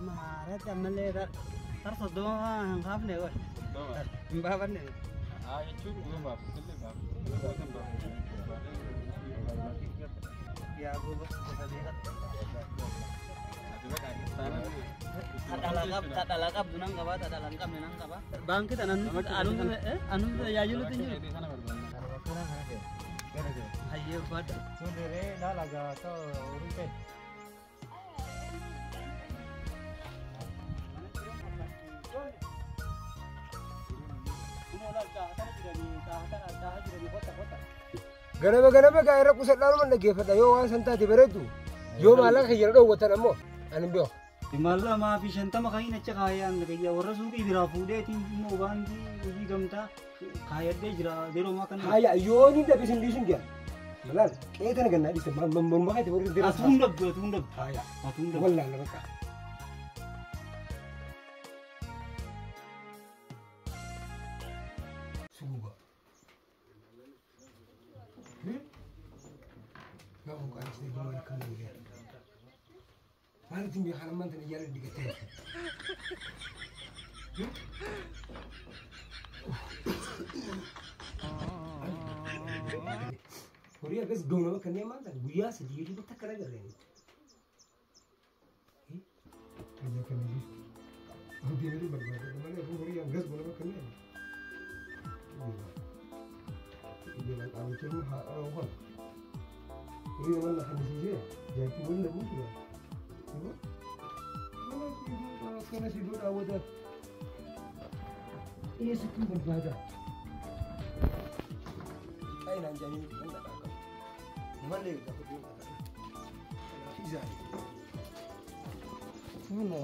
Maaratti ammallee tar 30 hin kaafne qoy. Hin baafanne. Haa jechuun dhugumaan baaftu illee baaftu. Yaa goba gosa beekatu. Tadhala qabdu nan qaba, tadhala hin qabne nan qaba. Baankii tana anumti tajaajilutti hin jiru. Hayyee uffadha. Ganama ganama gaa irra qusadhaan dhaggeeffadha yoo waan san taate bareeddu yoo maallaqa kiyya dhoowwatan ammoo ani hin beeku. Mallamaa fi 50 kan achi kaayaan kiyya warra suuqii biraa fuudheetiin immoo baankii hojii gamtaa kaayadhee jira yeroo ammaa kana. Haya yoo ni dhabe sin dhiisun jira. Malaan qe'ee tana gannaa dhiiste morma keetti warri dira. Atuun dhabdu atuun dhabdu. Haya Atuun dhabdu. Wallaan bakka. Suuba. Yaa kun qaanqisee maal akkam godhe. Maalitti beekan ammaan tana iyyaan digattee. Horii akkas gauna bakka inni ammaan tana guyyaa 3 hirriba takka na agarreen. Biyya kana jirti. Deemee barbaada malee horii hangas goona bakka inni Biyya qaamichaa haa hola. Horii nama na kannisiisee jaartii waliin dhabuu tura. Akkana si godhaa wada. Eessattuu barbaada. Qaayinaan jaanii nan dhaqaa qabu. Namallee gaafa deemu dhaqaa. Kanaaf izaani. Nama.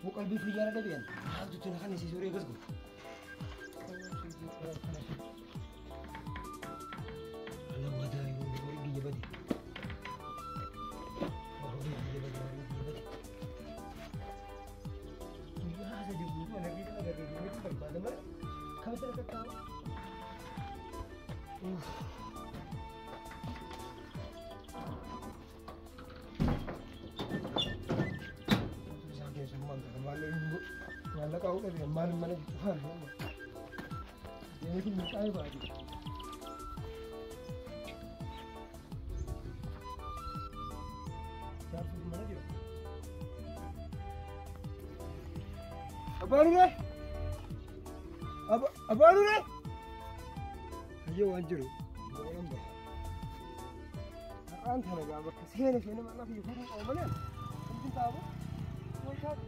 Boo qalbii fayyaa dhabean maaltu tana kannisiisee horii akkas godhu. Ala wadaa yoo horii biyya bade. Horii biyya bade horii biyya bade. Guyyaa 3 guutuu ana bifa agarree deemeetu barbaada malee kamitti na qaqqaaba. Isaan keessummaan kana maallaqa hawwa dhabe maal mana cufaan deemeetu milkaa'ee baate. Jaarsuuf mana jira. Abbaan uree! Abbaan uree! Hayyee waan jiru mooran baha. Har'aan tana gaa bakka seene seene maqaa fi fuudhuu qabu malee hundi taa'u wayshaati.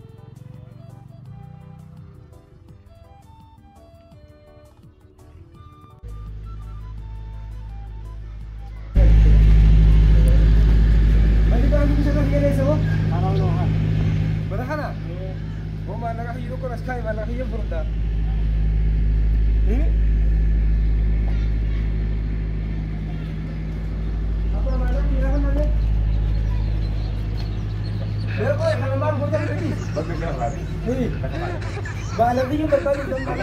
Malli baankii bisa kan galeessa moo? Bara kana? Hoo maallaqa kiyya tokko as kaa'e maallaqa kiyya furdaa. Apa maallaqa kiyya kan malee? Beerkoo kana maal goota jirti? Maallaqa kiyya barbaadu danda'u.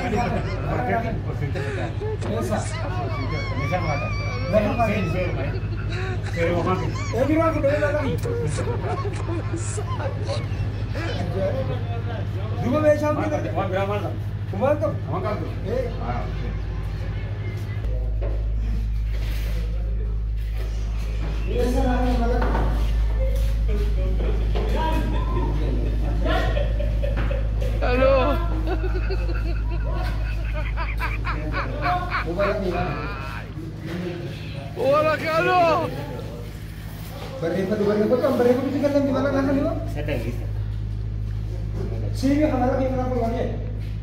Eessa? Lafa baatee. Eebiraa fudhee maallaqa kiyya. Duuba meeshaan bira kumaan qabu. Eessa naannoo maallaqa? Hello. Hola, Carlos. Barreeffadhu barreeffadhu kan barreeffadhu si kallamti maallaqa kan yoo? Siimi kana lafa kana kun wajee.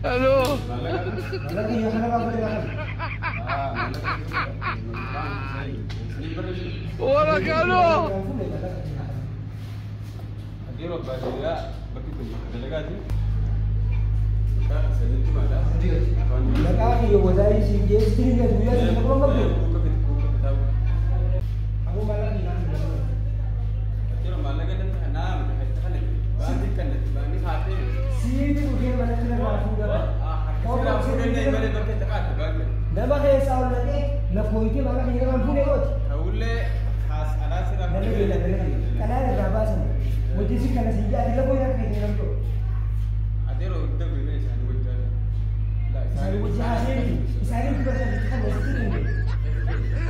Hello. Maallaqa kiyya kana lafa kana. Hola, Carlos. Yeroo baadiyyaa bakki kun bakka dalagaati. Sadiitti maadha. Maqaa kiyya wadaayii siin geessitiin gadi guyyaa 3 qabdu. Lakkooyitee maallaqa kiyya irraan fuudhee gooti. Ta'ullee haas alaa sirraa Kanaan irraa baasan. Hojii si kana si yaade lakkoo irraa kan jedhamtu. Adeeroo dabbe isaanii wajjin. Isaanii wajjin haasee miti. Isaanii dubbatan itti kan wasitti hin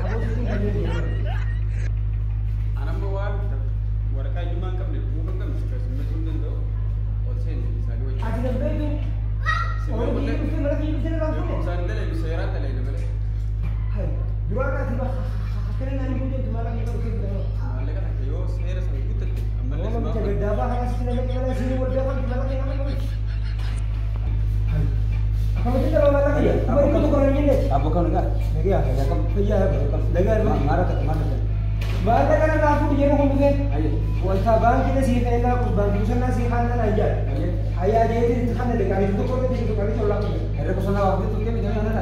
Abootiin kan jedhu. Anamma waan waraqaa eenyummaa hin qabne buufa hin qabne simmachuu hin danda'u. Ol seeni isaanii wajjin. Ati nan beektu. Ooluu dhuftee mana kiyya dhuftee irraan fuudhe. Isaan dalee seeraan dalee malee. Duraan ati akkana naan hin guutuu maallaqa kiyya dhuftee fudhama. Maallaqa takka yoo seera sana guuttatte ammallee Nama simaa bicha gaddaafaa kanas nama kana siin wal beekan maallaqa kiyya nama qabu. Akkamitti nama maallaqa kiyya? Amma dhibba tokko nan jenne. Abbo kan enggak? Nagaa fayyaa nagaa Marah tak marah tak. Maallaqa kana naa fuudhi jedhu kun dhufee. Ayo. Wanta baankii sii kennaa kun baankii qusannaa sii kaannaa naan jedha. Ayo. Hayyaa jeetiin itti kanna deeqanii tokko irratti tokko irratti tollaa kun. Herre qusannaa waktu itu kami jangan ada.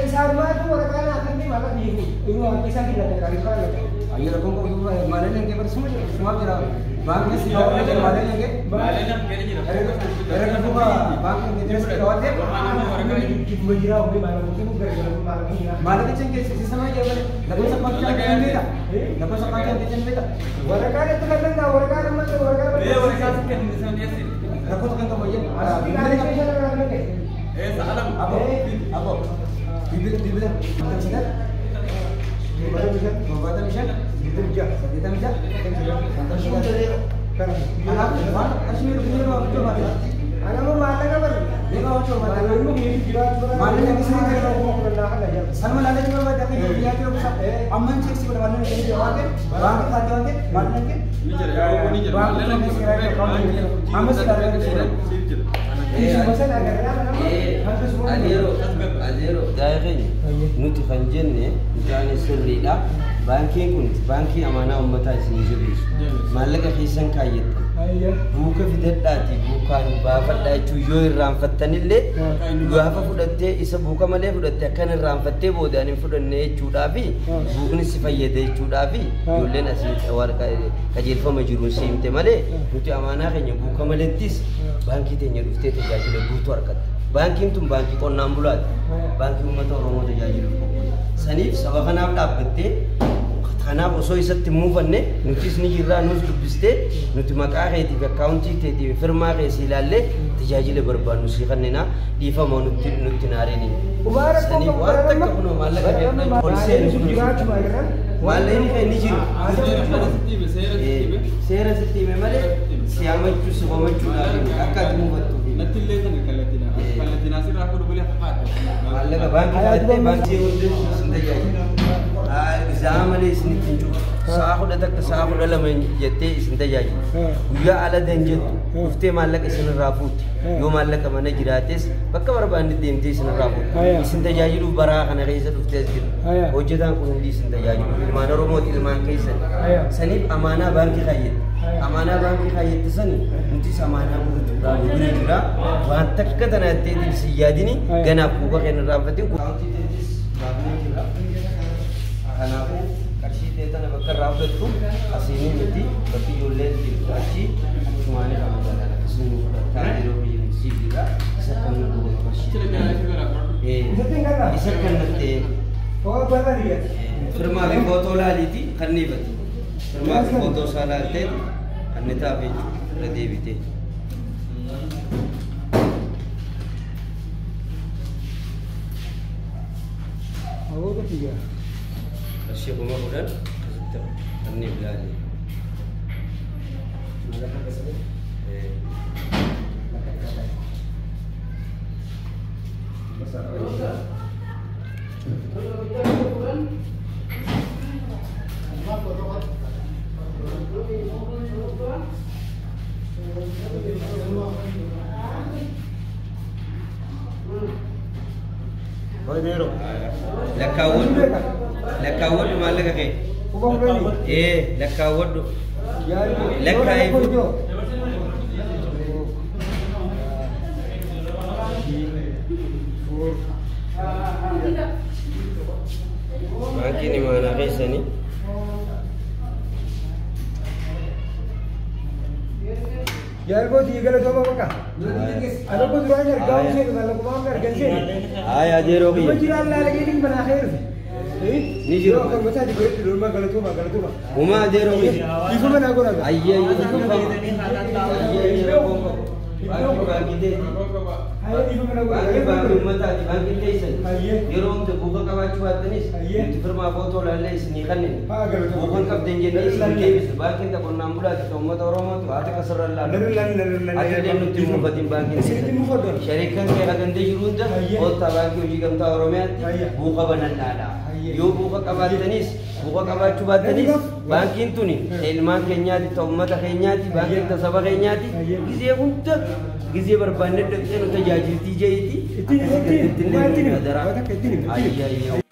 Isaan maatu waraqaa naa kennee maallaqa kiyya fuudhi. Inni waan isaa kenna deeqanii kaan laqa. Ayo रकम को माने लेंगे पर सुन सुना जरा बैंक में सीधा लेंगे माने लेंगे Maallaqa kennee jira. अरे अरे को बैंक में कितने से करवाते Gidduma jiraa ofii maallaqa kennuu gargaara maallaqa kiyya. माने के चंगे इसी समय ये बोले लगन सब पाँच चार बेटा लगन सब पाँच चार बेटा Waraqaan itti kannaa waraqaan amma waraqaan. Mee waraqaa si kennu isaan dhiyeessi. रखो तो कंगा भैया Ee sa'alam. Abo abo bibi bibi macam Bapak Misha, Sadita Misha, Kanaaf waan qarshii meeqa waa bituu baate? Anammoo maallaqa barre. Meeqa waa bituu baate? Maalummaa jiraachuu Maallaqa kana akkasii Sanuma laalee jiru baate akka jiru biyyaa jiru kuusaa. Amman cheeksii godha maallaqa keessa waan ta'eef baankii kaatee waan ta'eef maallaqa kee Ni jira yeroo ni jira. Baankii amma si ilaalaa jira. Siif jira. Adeero daa'ima keenya nuti kan jenne mucaan sirriidha. Baankiin kun baankii amaanaa uummataa isin jabeessu. Maallaqa keessan kaayyattan. Buuka fidadhaati buukaan baafadhaa jechuun yoo irraanfattanillee gaafa fudhattee isa buuka malee fudhatte akkan irraanfattee boodaan hin fudhanne jechuudhaa fi buukni si fayyada jechuudhaa fi ijoolleen asii qajeelfama jiruun si himte malee nuti amaanaa keenya buuka malettis baankii teenya dhuftee tajaajila guutuu argatta. Baankiin tun baankii qonnaan bulaati. Baankii uummata Oromoo tajaajiluuf qophaa'e. Saniif saba kanaaf dhaabbattee kanaaf osoo isatti muufanne nutis ni jirraa nus dubbistee nuti maqaa keetiif akkaawuntii keetiif firmaa kee si ilaallee tajaajila barbaannu si kennina dhiifama nutti nutti naareeni. Saniif waan takka kunoo maallaqa kee fudhachuu ol seenu maallaqni kee ni jiru. Seera sitti hime malee si hamachuu si komachuudhaaf akka ati muufattuuf. Natti illee sana kallattiidha. Kallattiin asirraa fuudhu malee hafaadha. Maallaqa baankii kaa'attee baankii hundi sin tajaajila. Sa'a malee isin ittiin cufa. Sa'a 11 sa'a 12 jettee isin tajaajila. Guyyaa ala dan jettu dhuftee maallaqa isinirraa fuuti. Yoo maallaqa mana jiraates bakka barbaanne deemtee isinirraa fuuti. Isin tajaajiluuf baraa kana keessa dhuftee as jirtu. Hojjetaan kun hundi isin tajaajilu. Ilmaan Oromooti ilmaan keessan. Saniif amaanaa baankii kaayyette. Amaanaa baankii kaayyette sani nutis amaanaa guutuudhaan nu bira jira. Waan takka tana jetteetiin si yaadini ganaaf kuuka keenya irraanfatin. Kanaafuu qarshii ta'e tana bakka irraa fudhattu asiinii miti bakki ijoolleen jirtu achi achumaan irraa magaalaan akkasuma fudhattaa yeroo biyya siif jira isa kan nu dhuga qarshii. Isa kan natti firmaa fi footoo laaliiti kan ni ifati. Firmaa fi footoo isaa laaltee kan ni taaf jechuudha irra deebitee. Qarshii 10,000 asitti kanneen ilaalee. Lakkaawwadhu. Lakkaawwadhu maallaqa kee. Lakkaawwadhu. Lakkaa'ee fudhu. Baankiin imaanaa keessanii. Jaargooti galatooma bakka. Alakko duraan argaa seenu mallaqumaan argan seenu. Haa ajeeroo Kuma kiyya. jiraan laalagee manaa kee dhufe. Ni jira. Yoo akka mataa godhadhu dormaa galatooma galatooma. Homaa adeeroo miti. Dhiifama naa godhaa. Ayyee ayyee dhiifama. Ayyee ayyee rakkoon qabu. Baankii baankii teessi. Hayyee dhiifama naa Baankii godhaa. baankii uummataati baankiin teessan. Ayyee. Yeroo hunda buufa qabaachuu baattanis Ayyee. nuti firmaa footoo laallee isinii kanneen. Haa galatooma. Buufan qabdan jennee isin deebisa. Baankiin ta qonnaan bulaati ta uummata Oromooti haati kasarra laalu. Narra laalu narra laalu. Ati illee nutti hin mufatin baankiin Isinitti teessan. mufadhu. Shariikan kee hagandee jiru hunda Ayyee. koottaa baankii hojii gamtaa Oromiyaatti Ayyee. buufa banadhaadha. Ayyee. Yoo buufa qabaattanis buufa qabaachuu baattanis baankiin tuni ilmaan keenyaati ta uummata keenyaati baankiin ta saba keenyaati Ayyee. gizee hunda gizee barbaanne dhaqxee nu tajaajiltii jeeti. Ittiin ittiin Ittiin ittiin illee waan takka ittiin ittiin. Ayyee ayyee.